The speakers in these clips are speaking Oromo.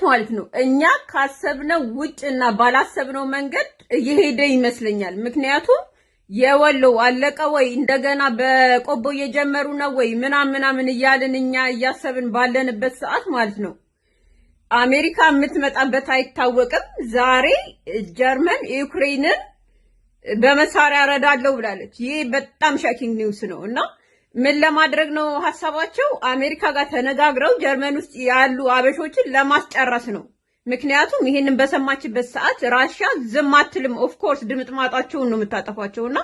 ማለት ነው እኛ ካሰብነው ውጭ እና ባላሰብነው መንገድ እየሄደ ይመስለኛል። ምክንያቱም የወሎ አለቀ ወይ፣ እንደገና በቆቦ እየጀመሩ ነው ወይ ምናምን ምናምን እያልን እኛ እያሰብን ባለንበት ሰዓት ማለት ነው አሜሪካ የምትመጣበት አይታወቅም። ዛሬ ጀርመን ዩክሬንን በመሳሪያ እረዳለሁ ብላለች። ይህ በጣም shocking news ነው። እና ምን ለማድረግ ነው ሀሳባቸው? አሜሪካ ጋር ተነጋግረው ጀርመን ውስጥ ያሉ አበሾችን ለማስጨረስ ነው። ምክንያቱም ይህንን በሰማችበት ሰዓት ራሽያ ዝም አትልም። Of course ድምጥማጣቸውን ነው የምታጠፋቸው። እና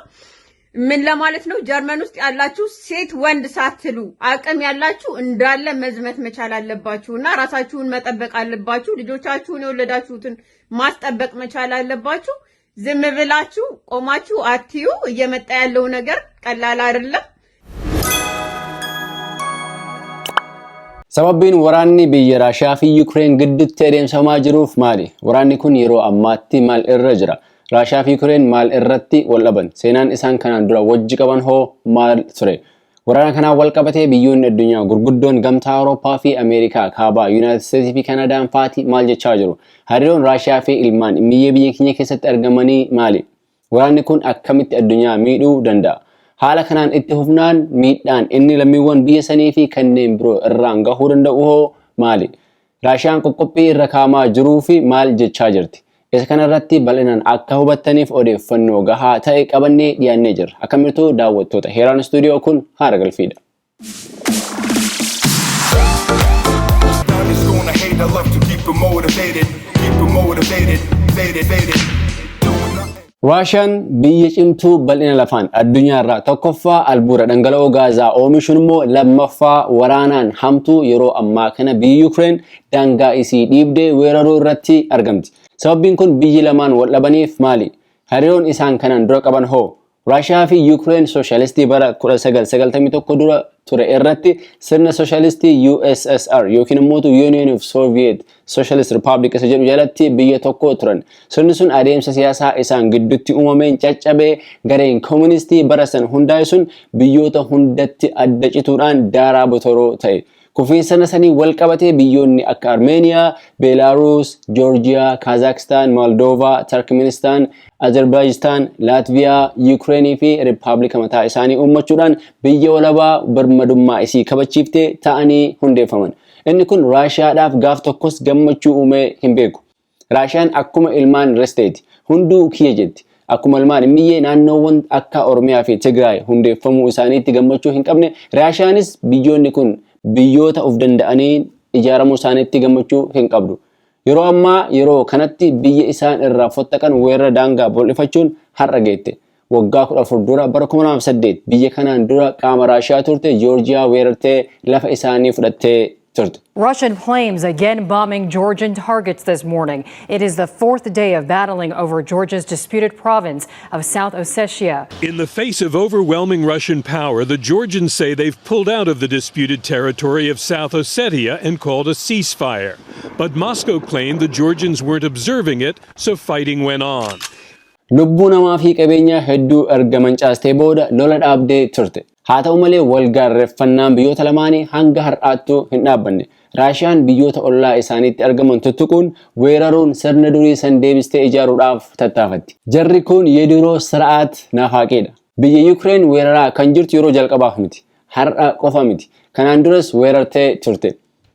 ምን ለማለት ነው፣ ጀርመን ውስጥ ያላችሁ ሴት ወንድ ሳትሉ አቅም ያላችሁ እንዳለ መዝመት መቻል አለባችሁ እና ራሳችሁን መጠበቅ አለባችሁ። ልጆቻችሁን የወለዳችሁትን ማስጠበቅ መቻል አለባችሁ። ዝም ብላችሁ ቆማችሁ አትዩ። እየመጣ ያለው ነገር ቀላል አይደለም። Sababbiin waraanni biyya Raashiyaa fi Yukireen gidduutti adeemsifamaa jiruuf maali? Waraanni kun yeroo ammaatti maal irra jira? Raashiyaa fi Yukireen maal irratti wal dhaban? Seenaan isaan kanaan dura wajji qaban hoo maal ture? Waraana kanaan wal qabatee biyyoonni addunyaa gurguddoon Gamtaa Awurooppaa fi Ameerikaa Kaabaa, Yuunaayitid Isteetsii fi Kanadaan faati maal jechaa jiru? Hariiroon Raashiyaa fi ilmaan miyyee biyya keenya keessatti argamanii maali? Waraanni kun akkamitti addunyaa miidhuu danda'a? Haala kanaan itti fufnaan miidhaan inni lammiiwwan biyya sanii fi kanneen biroo irraan gahuu danda'u hoo maali? Raashiyaan qoqqophii irra kaa'amaa jiruu fi maal jechaa jirti? Isa kanarratti bal'inaan akka hubattaniif odeeffannoo gahaa ta'e qabannee dhiyaannee jirra. Akkam jirtu daawwattoota Heeraan Istuudiyoo, kun haara galfiidha. Everybody's gonna hate. I love to keep it motivated, keep it motivated, faded, faded. Doing nothing. Raashiyaan biyya cimtuu bal'ina lafaan addunyaa irraa tokkoffaa, albuuda dhangala'oo gaazaa oomishuun immoo lammaffaa, waraanaan hamtuu yeroo ammaa kana biyyi Yukireen daangaa isii dhiibdee weeraruu irratti argamti. Sababbiin kun biyyi lamaan wal dhabaniif maali? Hariiroon isaan kanaan dura qaban hoo? Raashiyaa fi Yukireen sooshaalistii bara 1991 dura ture irratti sirna sooshaalistii USSR yookiin immoo Union of Soviet Socialist Republic isa jedhu jalatti biyya tokko turan. Sirni sun adeemsa siyaasaa isaan gidduutti uumameen caccabee gareen kooministii bara san hundaa'e sun biyyoota hundatti adda cituudhaan daaraa botoroo ta'e. Kufiin sirna sanii wal qabatee biyyoonni akka Armeeniyaa, Beelaaruus, Joorjiyaa, Kaazaakistaan, Moldovaa, Turkmenistaan, Azerbaajistaan, Laatviyaa, Yuukireenii fi Rippaabilika mataa isaanii uummachuudhaan biyya walabaa birmadummaa isii kabachiiftee ta'anii hundeeffaman. Inni kun Raashiyaadhaaf gaaf tokkos gammachuu uumee hin beeku. Raashiyaan akkuma ilmaan risteeti. Hunduu kiyya jetti. Akkuma ilmaan immiyyee naannoowwan akka Oromiyaa fi Tigraay hundeeffamuu isaaniitti gammachuu hin qabne, Raashiyaanis biyyoonni kun biyyoota of danda'anii ijaaramuu isaaniitti gammachuu hin qabdu. Yeroo ammaa yeroo kanatti biyya isaan irraa fottaqan weerara daangaa bal'ifachuun har'a geette. Waggaa 14 dura bara 2008 biyya kanaan dura qaama Raashiyaa turte Joorjiyaa weerartee lafa isaanii fudhattee turte. Russian planes again bombing Georgian targets this morning. It is the fourth day of battling over Georgia's disputed province of South Ossetia. In the face of overwhelming Russian power, the Georgians say they've pulled out of the disputed territory of South Ossetia and called a ceasefire. But Moscow claimed the Georgians weren't observing it, so fighting went on. Lubbuu namaa fi qabeenya hedduu erga mancaastee booda lola dhaabdee turte. Haa ta'u malee wal gaarreeffannaan biyyoota lamaanii hanga har'aattuu hin dhaabbanne. Raashiyaan biyyoota ollaa isaaniitti argaman tuttuquun, weeraruun sirna durii san deebistee ijaaruudhaaf tattaafatti. Jarri kun የድሮ ስርዓት ናፋቂidha. Biyya Yukireen weeraraa kan jirtu yeroo jalqabaaf miti. Har'a qofa miti. Kanaan duras weerartee turte.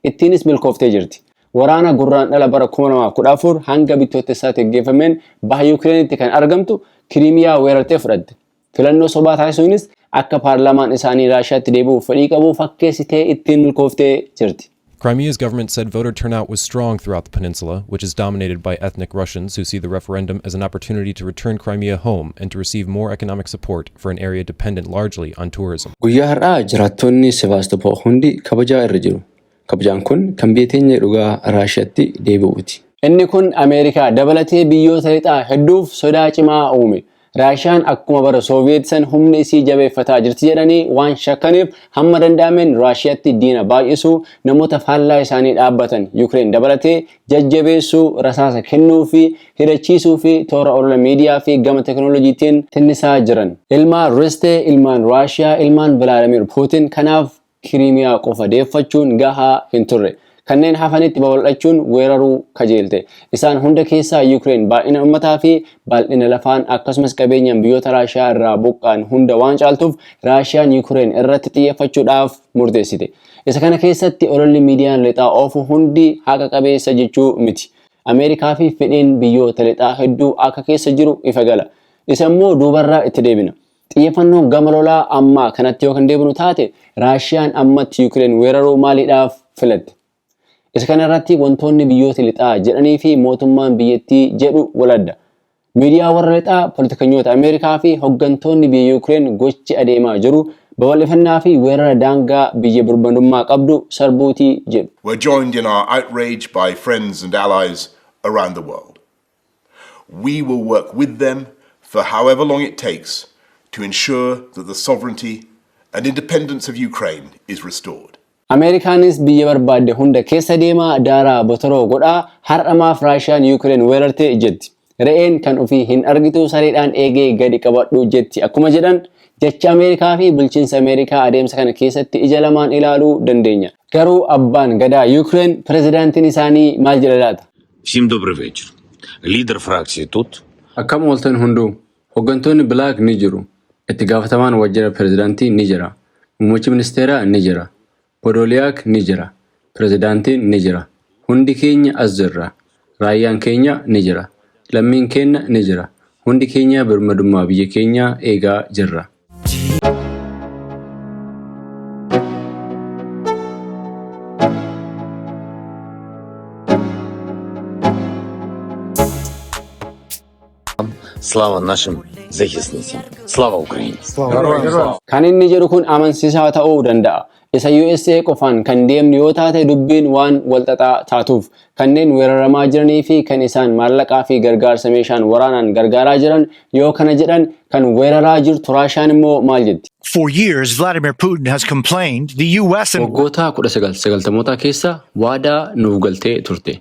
Ittiinis milkooftee jirti. Waraana Gurraandhala bara 2014 hanga Bittootessaatti geggeeffameen baha Yukireenitti kan argamtu Kiriimiyaa weerartee fudhatte. Filannoo sobaa taasisuunis akka paarlaamaan isaanii Raashiyaatti deebi'uuf fedhii qabu fakkeessitee ittiin milkooftee jirti. Crimea's government said voter turnout was strong throughout the peninsula, which is dominated by ethnic Russians who see the referendum as an opportunity to return Crimea home and to receive more economic support for an area dependent largely on tourism. Guyyaa har'aa jiraattonni Sevaastopol hundi kabajaa irra jiru. Kabajaan kun kan biyya teenya dhugaa Raashiyaatti deebi'uuti. Inni kun Ameerikaa dabalatee biyyoota lixaa hedduuf sodaa cimaa uume. Raashiyaan akkuma bara Sooviyeet san humna isii jabeeffataa jirti jedhanii waan shakkaniif hamma danda'ameen Raashiyaatti diina baay'isuu, namoota faallaa isaanii dhaabbatan Yukireen dabalatee jajjabeessuu, rasaasa kennuu fi hidhachiisuu fi toora olola miidiyaa fi gama teekinooloojiitiin tinnisaa jiran. Ilmaan Ristee, ilmaan Raashiyaa, ilmaan Vilaadimir Puutin kanaaf Kiriimiyaa qofa deeffachuun gahaa hin turre. Kanneen hafanitti babal'achuun weeraruu kajeelte. Isaan hunda keessaa Yuukireen baay'ina uummataa fi bal'ina lafaan akkasumas qabeenyaan biyyoota Raashiyaa irraa buqqa'an hunda waan caaltuuf Raashiyaan Yuukireen irratti xiyyeeffachuudhaaf murteessite. Isa kana keessatti ololli miidiyaan lixaa oofu hundi haqa qabeessa jechuu miti. Ameerikaa fi fedhiin biyyoota lixaa hedduu akka keessa jiru ifa gala. Isa immoo duubarraa itti deebina. Xiyyeeffannoon gama lolaa ammaa kanatti yoo kan deebinu taate, Raashiyaan ammatti Yuukireen weeraruu maaliidhaaf filatte? Isa kana irratti wantoonni biyyoota lixaa jedhanii fi mootummaan biyyattii jedhu wal adda. Miidiyaa warra lixaa, politikanyoota Ameerikaa fi hoggantoonni biyya Yuukireen gochi adeemaa jiru babal'ifannaa fi weerara daangaa biyya birmadummaa qabdu sarbuutii jedhu. We're joined in our outrage by friends and allies around the world. We will work with them for however long it takes to ensure that the sovereignty and independence of Ukraine is restored. Ameerikaanis biyya barbaadde hunda keessa deemaa daaraa botoroo godhaa har'a maaf Raashiyaan Yuukireen weerarte jetti. Re'een kan ofii hin argitu sareedhaan eegee gadi qabadhu jetti akkuma jedhan, jecha Ameerikaa fi bulchiinsa Ameerikaa adeemsa kana keessatti ija lamaan ilaaluu dandeenya. Garuu abbaan gadaa Yuukireen, pirezidaantiin isaanii maal jedha laata? Всім добрий вечір. Лідер фракції тут. Akkam ooltan hunduu, hooggantoonni Bilaak ni jiru. Itti gaafatamaan waajjira pirezidaantii ni jira. Muummichi ministeeraa ni jira. Podoliyaak ni jira. Pirezidaantiin ni jira. Hundi keenya as jirra. Raayyaan keenya ni jira. Lammiin keenya ni jira. Hundi keenya birmadummaa biyya keenyaa eegaa jirra. Слава нашим захисницям. Слава Україні! Kan inni jedhu kun amansiisaa ta'uu danda'a. Isa USA qofaan kan deemnu yoo taate dubbiin waan walxaxaa taatuuf, kanneen weeraramaa jiranii fi kan isaan maallaqaa fi gargaarsa meeshaan waraanaan gargaaraa jiran yoo kana jedhan, kan weeraraa jirtu Raashaan immoo maal jetti? For years, Vladimir Putin has complained the U.S. and Waggoota 1990moota keessa waadaa nuuf galtee turte.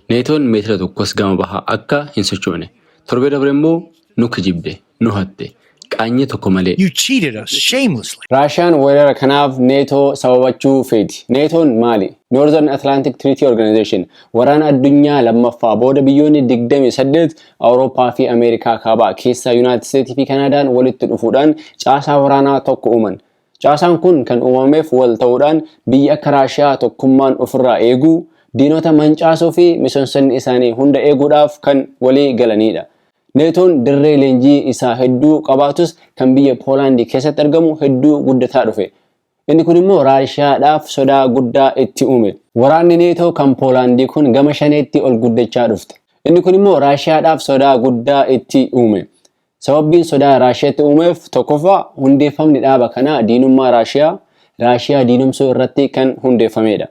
Neetoon meetira tokkos gama bahaa akka hin sochoone. Torbee dabre immoo nu kijibde, nu hatte. Qaanyee tokko malee. You cheated us shamelessly. Raashiyaan weerara kanaaf Neetoo sababachuu feeti. Neetoon maali? Northern Atlantic Treaty Organization waraana addunyaa lammaffaa booda biyyoonni 28 Awurooppaa fi Ameerikaa kaabaa keessaa Yuunaayitid Isteetii fi Kanaadaan walitti dhufuudhaan caasaa waraanaa tokko uuman. Caasaan kun kan uumameef wal ta'uudhaan biyya akka Raashiyaa tokkummaan ofirraa eeguu, diinota mancaasuu fi miseensonni isaanii hunda eeguudhaaf kan walii galanidha. Neetoon dirree leenjii isaa hedduu qabaatus, kan biyya Poolaandii keessatti argamu hedduu guddataa dhufe. Inni kun immoo Raashiyaadhaaf sodaa guddaa itti uume. Waraanni Neetoo kan Poolaandii kun gama shaneetti ol guddachaa dhufte. Inni kun immoo Raashiyaadhaaf sodaa guddaa itti uume. Sababbiin sodaa Raashiyaatti uumeef tokkoffaa, hundeeffamni dhaaba kanaa diinummaa Raashiyaa, Raashiyaa diinumsuu irratti kan hundeeffamedha.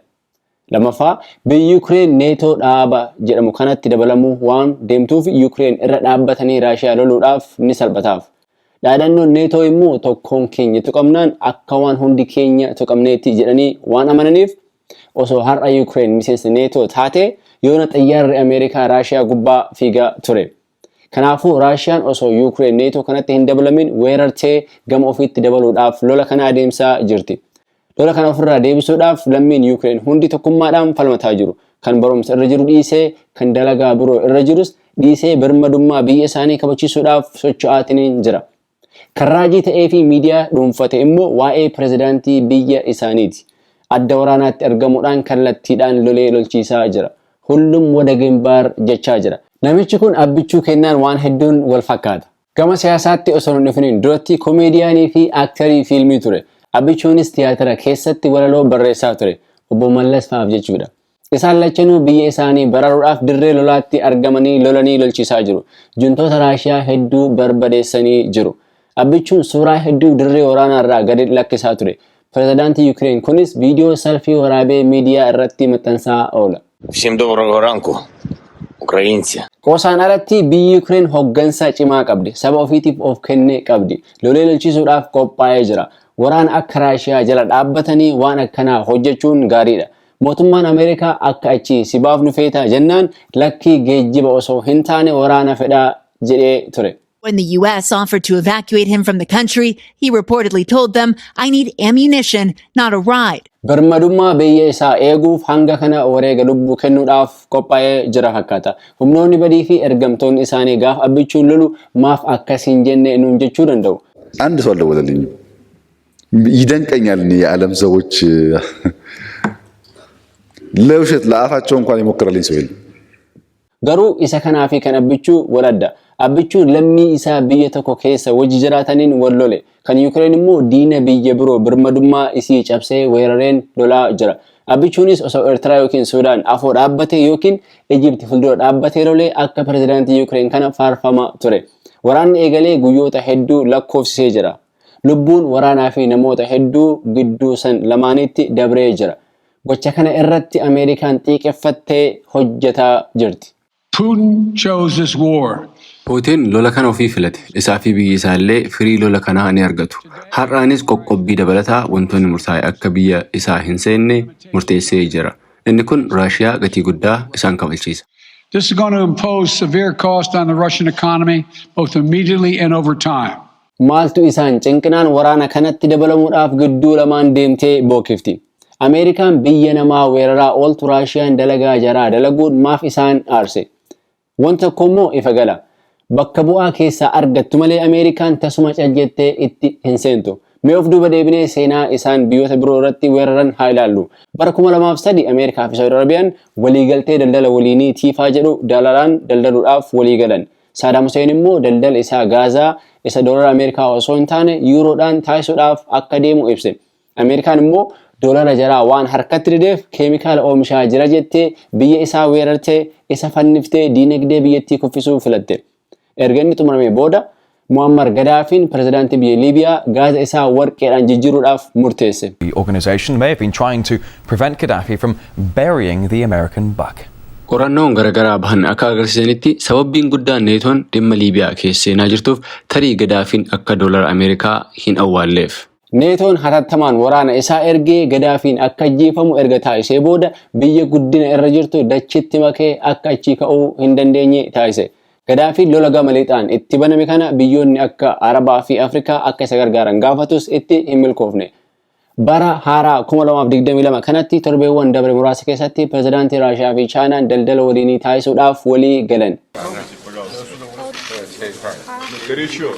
Lammaffaa, biyyi Yuukireen Neetoo dhaaba jedhamu kanatti dabalamuu waan deemtuuf Yuukireen irra dhaabbatanii Raashiyaa loluudhaaf ni salphataaf. Dhaadannoon Neetoo immoo tokkoon keenya tuqamnaan akka waan hundi keenya tuqamneetti jedhanii waan amananiif, osoo har'a Yuukireen miseensa Neetoo taate yoona xayyaarri Ameerikaa Raashiyaa gubbaa fiigaa ture. Kanaafuu Raashiyaan osoo Yuukireen Neetoo kanatti hin dabalamin weerartee gama ofiitti dabaluudhaaf lola kana adeemsaa jirti. Lola kana ofirraa deebisuudhaaf lammiin Yuukireen hundi tokkummaadhaan falmataa jiru. Kan barumsa irra jiru dhiisee, kan dalagaa biroo irra jirus dhiisee birmadummaa biyya isaanii kabachiisuudhaaf socho'aatiin jira. Kan raajii ta'ee fi miidiyaa dhuunfate immoo waa'ee pirezidaantii biyya isaaniiti. Adda waraanaatti argamuudhaan kallattiidhaan lolee lolchiisaa jira. ሁሉም ወደ ግንባር jechaa jira. Namichi kun Abbichuu Kennaan waan hedduun wal fakkaata. Gama siyaasaatti osoo hin dhufiniin duratti koomeediyaanii fi aaktarii fiilmii ture. Abbichuunis tiyaatira keessatti walaloo barreessaa ture. Obbo Mallas fa'aaf jechuudha. Isaan lachanuu biyya isaanii baraaruudhaaf dirree lolaatti argamanii lolanii lolchiisaa jiru. Juntoota Raashiyaa hedduu barbadeessanii jiru. Abbichuun suuraa hedduu dirree waraanaa irraa gadi lakkisaa ture. Pirezidaantii Yukireen kunis viidiyoo salfii waraabee miidiyaa irratti maxxansaa oola. Всім доброго ранку, українці. Qoosaan alatti biyyi Yukireen hoggansa cimaa qabdi. Saba ofiitiif of kennee qabdi. Lolee lolchiisuudhaaf qophaa'ee jira. Waraana akka Raashiyaa jala dhaabbatanii waan akkanaa hojjechuun gaariidha. Mootummaan Ameerikaa akka achi si baafnu feetaa jennaan, lakkii, geejjiba osoo hin taane waraana fedhaa jedhee ture. When the U.S. Offered to evacuate him from the country, he reportedly told them, "I need ammunition, not a ride." Birmadummaa biyya isaa eeguuf hanga kana wareega lubbuu kennuudhaaf qophaa'ee jira fakkaata. Humnoonni badii fi ergamtoonni isaanii gaaf Abbichuun lolu maaf akkas hin jenne nuun jechuu danda'u. አንድ ሰው አልደወለልኝም። ይደንቀኛል። እኔ የዓለም ሰዎች ለውሸት ለአፋቸው እንኳን የሞከረልኝ ሰው የለም። Garuu isa kanaa fi kan Abbichuu wal adda. Abbichuun lammii isaa biyya tokko keessa wajji jiraataniin wal lole. Kan Yuukireen immoo diina biyya biroo birmadummaa isii cabsee weerareen lolaa jira. Abbichuunis osoo Eertiraa yookiin Suudaan afoo dhaabbatee yookiin Ijipti fuuldura dhaabbatee lolee akka pirezidaantii Yuukireen kana faarfama ture. Waraanni eegalee guyyoota hedduu lakkoofsisee jira. Lubbuun waraanaa fi namoota hedduu gidduu san lamaanitti dabree jira. Gocha kana irratti Ameerikaan xiiqeffattee hojjetaa jirti. Putin chose this war. Puutiin lola kana ofii filate. Isaa fi biyyi isaallee firii lola kanaa ni argatu. Har'aanis qoqqobbii dabalataa wantoonni murtaa'e akka biyya isaa hin seenne murteessee jira. Inni kun Raashiyaa gatii guddaa isaan kafalchiisa. This is going to impose severe cost on the Russian economy, both immediately and over time. Maaltu isaan cinqinaan waraana kanatti dabalamuudhaaf gidduu lamaan deemtee bookifti? Ameerikaan biyya namaa weeraraa ooltu Raashiyaan dalagaa jaraa dalaguun maaf isaan aarse? Wanta tokko immoo ifa gala. Bakka bu'aa keessaa argattu malee Ameerikaan tasuma caljettee itti hin seentu. Mee of duuba deebinee seenaa isaan biyyoota biroo irratti weeraran haa ilaallu. Bara 2003 Ameerikaa fi Saawud Arabiyaan waliigaltee daldala waliinii TIFA jedhu doolaraan daldaluudhaaf walii galan. Saadaam Hussein immoo daldala isaa Gaazaa isa doolara Ameerikaa osoo hin taane yuuroodhaan taasisuudhaaf akka deemu ibse. Ameerikaan immoo doolara jaraa waan harkatti dideef keemikaala oomishaa jira jettee biyya isaa weerartee isa fanniftee diinagdee biyyattii kuffisuu filatte. Erga inni xumurame booda Muammar Gadaafiin pirezidaantii biyya Liibiyaa gaaza isaa warqeedhaan jijjiiruudhaaf murteesse. The organization may have been trying to prevent Gaddafi from burying the American buck. Qorannoon garaagaraa bahan akka agarsiisanitti, sababbiin guddaan Neetoon dhimma Liibiyaa keessa seenaa jirtuuf tarii Gadaafiin akka doolara Ameerikaa hin awwaalleef. Neetoon hatattamaan waraana isaa ergee Gadaafiin akka ajjeefamu erga taasisee booda biyya guddina irra jirtu dachitti makee akka achii ka'uu hin dandeenye taasise. Gadaafiin lola gama lixaan itti baname kana biyyoonni akka Arabaa fi Afrikaa akka isa gargaaran gaafatus itti hin milkoofne. Bara haaraa 2022 kanatti torbeewwan dabre muraasa keessatti pirezidaantii Raashiyaa fi Chaayinaan daldala waliinii taasisuudhaaf walii galan. Горячо.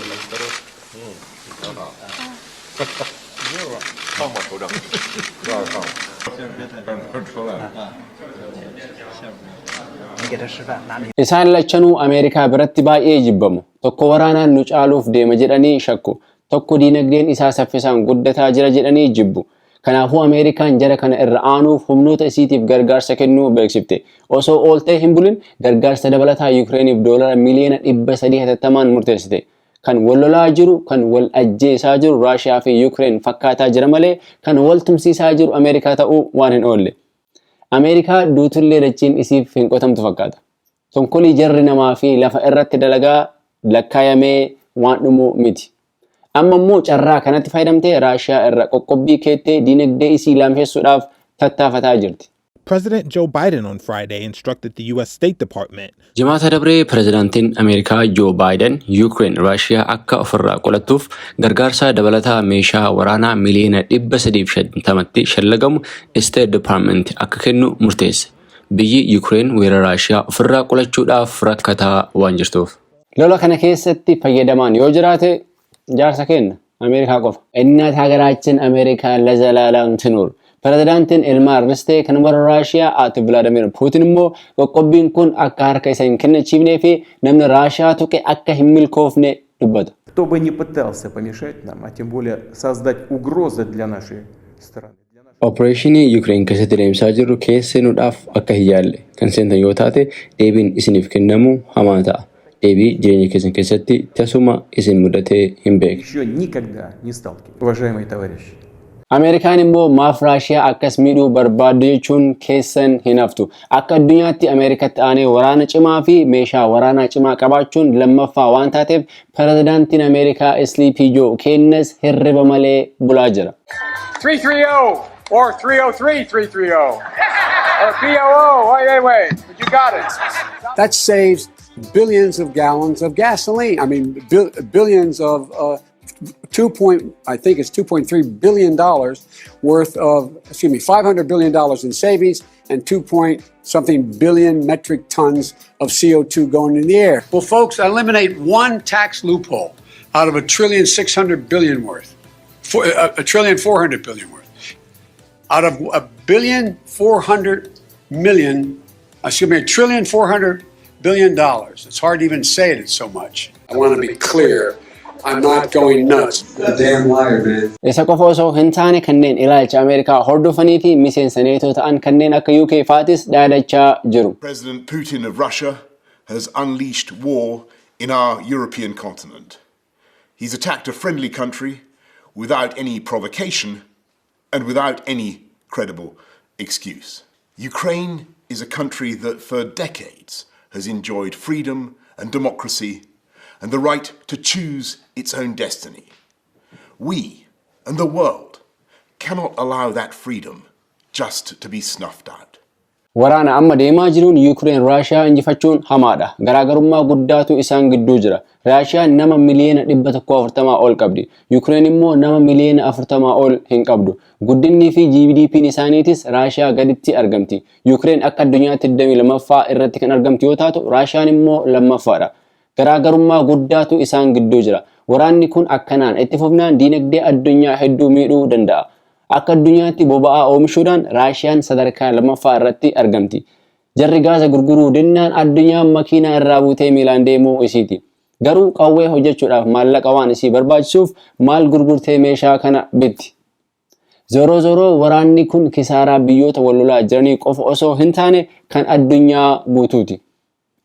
Isaan lachanuu Ameerikaa biratti baay'ee jibbamu. Tokko waraanaan nu caaluuf deema jedhanii shakku. Tokko diinagdeen isaa saffisaan guddataa jira jedhanii jibbu. Kanaafuu Ameerikaan jara kana irra aanuuf humnoota isiitiif gargaarsa kennuu beeksifte. Osoo ooltee hin bulin gargaarsa dabalataa Yukireeniif doolara miliyoona 300 hatattamaan murteessite. Kan wal lolaa jiru, kan wal ajjeesaa jiru Raashiyaa fi Yukireen fakkaataa jira malee kan wal tumsiisaa jiru Ameerikaa ta'uu waan hin oolle. Ameerikaa duutullee dachiin isiif hin qotamtu fakkaata. Tonkolii jarri namaa fi lafa irratti dalagaa lakkaayamee waan dhumu miti. Amma immoo carraa kanatti fayyadamtee Raashiyaa irra qoqqobbii keettee diinagdee isii laamsessuudhaaf tattaafataa jirti. President Joe Biden on Friday instructed the U.S. State Department Jimaata dabree pirezidaantiin Ameerikaa Joo Baayiden Yuukireen Raashiyaa akka ofirraa qolattuuf gargaarsa dabalataa meeshaa waraanaa miliyoona 350tti shallagamu State Department akka kennu murteesse. Biyyi Yuukireen weerara Raashiyaa ofirraa qolachuudhaaf rakkataa waan jirtuuf. Lola kana keessatti fayyadamaan yoo jiraate jaarsa kenna Ameerikaa qofa. እናት ሀገራችን አሜሪካ ለዘላለም ትኑር። Pirezidaantiin ilmaan Ristee kan warra Raashiyaa Ati Vilaadimir Puutin immoo qoqqobbiin kun akka harka isa hin kennachiifnee fi namni Raashiyaa tuqe akka hin milkoofne dubbata. Кто бы ни пытался помешать нам, а тем более создать угрозы для нашей страны. Opereeshinii Yuukireen keessatti adeemsaa jirru keessa seenuudhaaf akka hin yaalle kan seentan yoo taate, deebiin isiniif kennamu hamaa ta'a. Deebii jireenya keessan keessatti tasuma isin mudatee hin beekne. Еще никогда не сталкивались. Уважаемые товарищи, Ameerikaan immoo maaf Raashiyaa akkas miidhuu barbaaddu jechuun keessan hin haftu. Akka addunyaatti Ameerikatti aanee waraana cimaa fi meeshaa waraanaa cimaa qabaachuun lammaffaa waan taateef pirezidaantiin Ameerikaa Sleepy Joe kennas hirriba malee bulaa jira. 330 or 303 330 or BOO. Wait, wait, wait. But you got it. That saves Billions of gallons of gasoline. I mean, billions of 2 point, I think it's $2.3 billion worth of, excuse me, $500 billion in savings and 2 point something billion metric tons of CO2 going in the air. Well, folks, eliminate one tax loophole out of a trillion 600 billion worth, four, a trillion 400 billion worth. Out of a billion 400 million, excuse me, $1 trillion 400 billion. It's hard to even say it, it's so much. I want to be clear. I'm not going nuts. A damn liar, man. Isa qofa osoo hin taane, kanneen ilaalcha Ameerikaa hordofanii fi miseensa neetoo ta'an kanneen akka UK faatis dhaadachaa jiru. President Putin of Russia has unleashed war in our European continent. He's attacked a friendly country without any provocation and without any credible excuse. Ukraine is a country that for decades has enjoyed freedom and democracy and the right to choose its own destiny. We and the world cannot allow that freedom just to be snuffed out. Waraana amma deemaa jiruun Yuukireen Raashiyaa injifachuun hamaadha. Garaagarummaa guddaatu isaan gidduu jira. Raashiyaan nama 140,000,000 ol qabdi. Yuukireen immoo nama 40,000,000 ol hin qabdu. Guddinni fi GDP'n isaaniitis Raashiyaa gaditti argamti. Yuukireen akka addunyaatti 22ffaa irratti kan argamtu yoo taatu, Raashiyaan immoo lammaffaadha. Garaagarummaa guddaatu isaan gidduu jira. Waraanni kun akkanaan itti fufnaan diinagdee addunyaa hedduu miidhuu danda'a. Akka addunyaatti boba'aa oomishuudhaan Raashiyaan sadarkaa lammaffaa irratti argamti. Jarri gaasa gurguruu dinnaan addunyaan makiinaa irraa buutee miilaan deemuu isiiti. Garuu qawwee hojjechuudhaaf maallaqa waan isii barbaachisuuf maal gurgurtee meeshaa kana bitti? Zoroo zoroo waraanni kun kisaaraa biyyoota wal lolaa jiranii qofa osoo hin taane kan addunyaa guutuuti.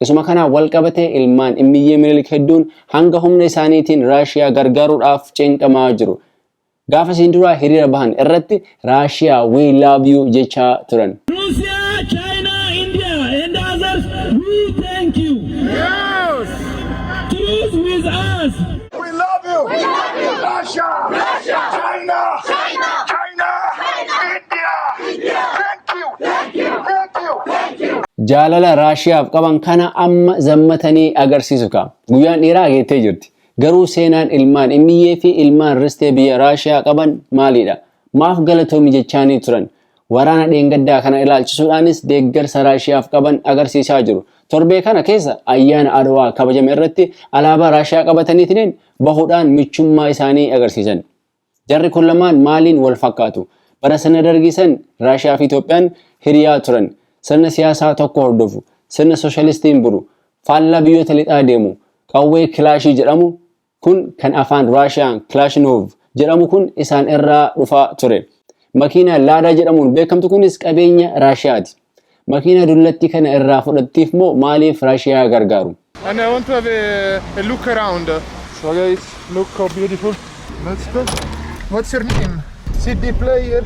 Isuma kanaan wal qabatee ilmaan Immiyyee Minilik hedduun hanga humna isaaniitiin Raashiyaa gargaaruudhaaf cinqamaa jiru. Gaafa isiin duraa hiriira bahan irratti "Raashiyaa, we love you" jechaa turan. Russia, China, India, and others, we thank you. Yes. Truth with us. We love you. We love you. Russia. Russia. China. China. China. China. India. India. Thank you. Thank you. Thank you. Thank you. Jaalala Raashiyaaf qaban kana amma zammatanii agarsiisu ka'a. Guyyaan dhiiraa geettee jirti. Garuu seenaan ilmaan Immiyyee fi ilmaan Ristee biyya Raashiyaa qaban maalidha? Maaf galatoomi jechaanii turan? Waraana dheengaddaa kana ilaalchisuudhaanis deeggarsa Raashiyaaf qaban agarsiisaa jiru. Torbee kana keessa ayyaana Adwaa kabajame irratti alaabaa Raashiyaa qabataniitiin bahuudhaan michummaa isaanii agarsiisan. Jarri kun lamaan maaliin wal fakkaatu? Bara sana dargisan Raashiyaa fi Itoophiyaan hiriyaa turan. Sirna siyaasaa tokko hordofu. Sirna sooshaalistiin bulu. Faallaa biyyoota lixaa deemu. Qawwee kilaashii jedhamu kun kan afaan Raashiyaan Kilaashinov jedhamu kun isaan irraa dhufaa ture. Makiinaa Laadaa jedhamuun beekamtu kunis qabeenya Raashiyaati. Makiinaa dullatti kana irraa fudhattiif moo maaliif Raashiyaa gargaaru? And I want to have a look around. So guys, look how beautiful. Let's go. What's your name? CD player.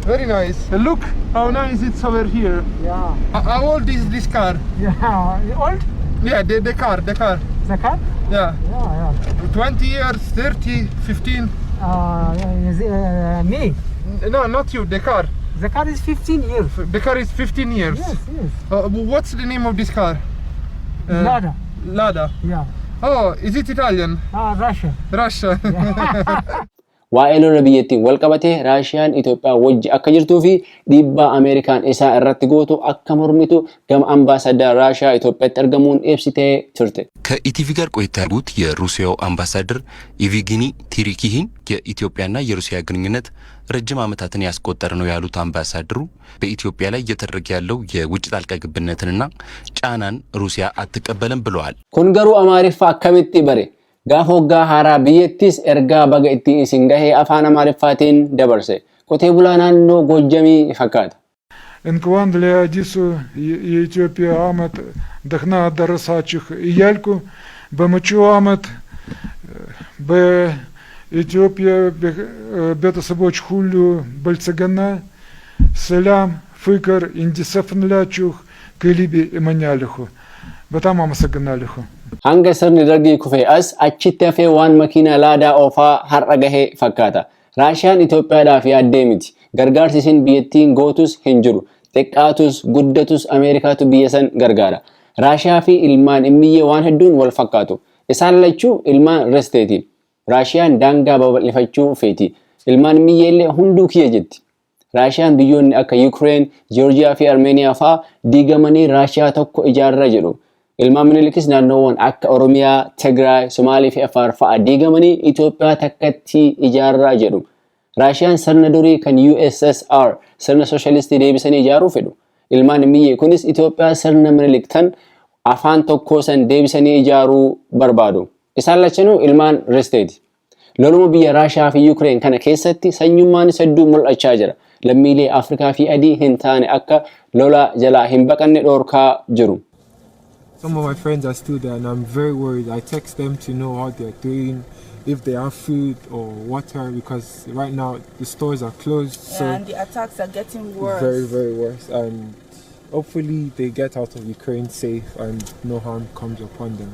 Very nice. Look how nice it's over here. Yeah. How old is this car? Yeah. Old? Yeah, the car, the car. The car? Yeah. Yeah. 20 years, 30, 15. Me? No, not you, the car. The car is 15 years. The car is 15 years. Yes. What's the name of this car? Lada. Lada. Yeah. Oh, is it Italian? Ah, Russia. Russia. Waa'ee lola biyyattiin wal qabatee Raashiyaan Itoophiyaa wajji akka jirtuu fi dhiibbaa Ameerikaan isaa irratti gootu akka mormitu gama ambaasaddar Raashiyaa Itoophiyaatti argamuun ibsitee turte. ከኢቲቪ ጋር ቆይታ ያደረጉት የሩሲያው አምባሳደር ኢቪጊኒ ቲሪኪሂን የኢትዮጵያና የሩሲያ ግንኙነት ረጅም ዓመታትን ያስቆጠረ ነው ያሉት አምባሳደሩ በኢትዮጵያ ላይ እየተደረገ ያለው የውጭ ጣልቃ ገብነትንና ጫናን ሩሲያ አትቀበልም ብለዋል። Kun garuu Amaariffa akkamitti bare? Gaafa waggaa haaraa biyyattis ergaa baga itti isin gahee afaan Amaariffaatiin dabarse. Qotee bulaa naannoo Goojjamii fakkaata. እንኳን ለአዲሱ የኢትዮጵያ ዓመት ደህና ደረሳችሁ እያልኩ በመጪው ዓመት በኢትዮጵያ ቤተሰቦች ሁሉ ብልጽግና፣ ሰላም፣ ፍቅር እንዲሰፍንላችሁ ከልቤ እመኛለሁ። በጣም አመሰግናለሁ። Hanga sirni dargii kufee as achitti hafee waan makiina Laadaa oofaa har'a gahee fakkaata. Raashiyaan Itoophiyaadhaaf yaaddee miti. Gargaarsi isin biyyattiin gootus hin jiru. Xiqqaatus guddatus Ameerikaatu biyya san gargaara. Raashiyaa fi ilmaan Immiyyee waan hedduun wal fakkaatu. Isaan lachuu ilmaan Risteeti. Raashiyaan daangaa babal'ifachuu feeti. Ilmaan Immiyyee illee hunduu kiyya jetti. Raashiyaan biyyoonni akka Yukireen, Joorjiyaa fi Armeeniyaa fa'aa diigamanii Raashiyaa tokko ijaarra jedhu. Ilmaan Minilikis naannoowwan akka Oromiyaa, Tigraay, Somaalee fi Afaar fa'aa diigamanii Itoophiyaa takkatti ijaarra jedhu. Raashiyaan sirna durii kan USSR sirna sooshaalistii deebisanii ijaaruu fedhu. Ilmaan Immiyyee kunis Itoophiyaa sirna Minilik tan afaan tokkoo san deebisanii ijaaruu barbaadu. Isaan lachanuu ilmaan Risteeti. Loluma biyya Raashiyaa fi Yukireen kana keessatti sanyummaanis hedduu mul'achaa jira. Lammiilee Afrikaa fi adii hin taane akka lola jalaa hin baqanne dhoorkaa jiru. Some of my friends are still there and I'm very worried. I text them to know how they're doing, if they have food or water, because right now the stores are closed. So Yeah, and the attacks are getting worse. Very, very worse. And hopefully they get out of Ukraine safe and no harm comes upon them.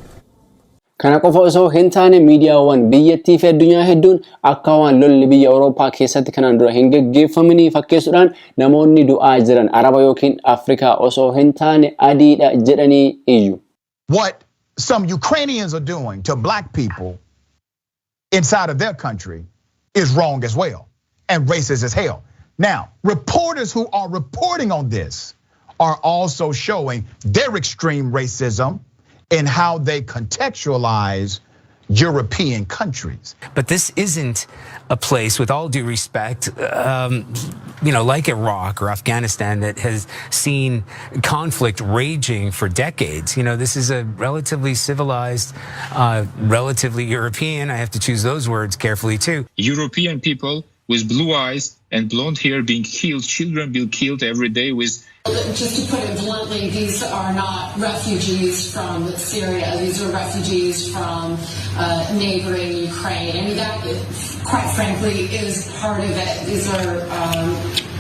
Kana qofa osoo hin taane, miidiyaawwan biyyattii fi addunyaa hedduun akka waan lolli biyya Awurooppaa keessatti kanaan dura hin geggeeffaminii fakkeessuudhaan namoonni du'aa jiran Araba yookiin Afrikaa osoo hin taane adiidha jedhanii iyyu. What some Ukrainians are doing to black people inside of their country is wrong as well and racist as hell. Now, reporters who are reporting on this are also showing their extreme racism in how they contextualize European countries. But this isn't a place, with all due respect, like Iraq or Afghanistan that has seen conflict raging for decades. This is a relatively civilized, relatively European, I have to choose those words carefully too. European people with blue eyes and blonde hair being killed, children being killed every day with Just to put it bluntly, these are not refugees from Syria. These are refugees from neighboring Ukraine. I mean, that, quite frankly, is part of it. These are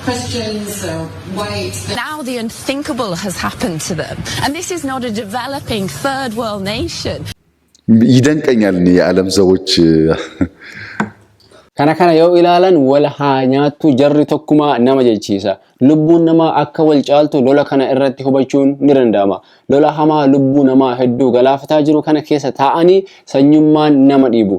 Christians, they're white. Now the unthinkable has happened to them. And this is not a developing third world nation. ይደንቀኛል እኔ የዓለም ሰዎች። Kana yoo ilaalan wal haa nyaattu jarri tokkumaa nama jechiisa. Lubbuun namaa akka wal caaltu lola kana irratti hubachuun ni danda'ama. Lola hamaa lubbuu namaa hedduu galaafataa jiru kana keessa taa'anii sanyummaan nama dhiibu.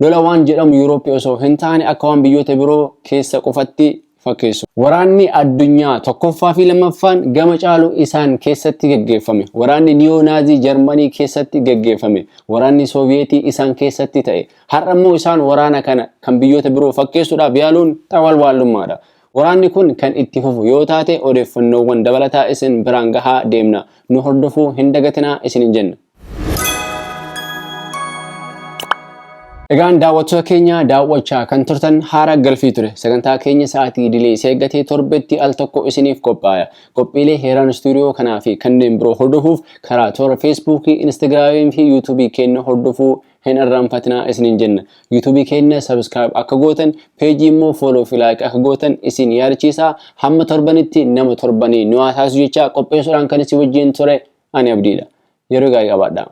Lola waan jedhamu Yuurooppii osoo hin taane akka waan biyyoota biroo keessa qofatti fakkeessu. Waraanni addunyaa tokkoffaa fi lammaffaan gama caalu isaan keessatti geggeeffame. Waraanni Niyoonaazii Jarmanii keessatti geggeeffame. Waraanni Sooviyetii isaan keessatti ta'e. Har'a immoo isaan waraana kana kan biyyoota biroo fakkeessuudhaaf yaaluun xawalwaallummaadha. Waraanni kun kan itti fufu yoo taate odeeffannoowwan dabalataa isin biraan gahaa deemna. Nu hordofuu hin dagatinaa isin hin jenna. Egaan daawwattoota keenya daawwachaa kan turtan haara galfii ture. Sagantaa keenya sa'aatii idilee isa eeggatee torbetti al tokko isiniif qophaaya. Qophiilee Heeraan Istuudiyoo kanaa fi kanneen biroo hordofuuf karaa toora Feesbuukii, Instagiraamii fi Yuutuubii keenya hordofuu hin irraanfatinaa isiniin jenna. Yuutuubii keenya subscribe akka gootan, peejii immoo follow fi like akka gootan isin yaadachiisa. Hamma torbanitti nama torbanii nu haa taasisu jechaa qopheessuudhaan kan isin wajjin ture ani Abdiidha. Yeroo gaarii qabaadhaa.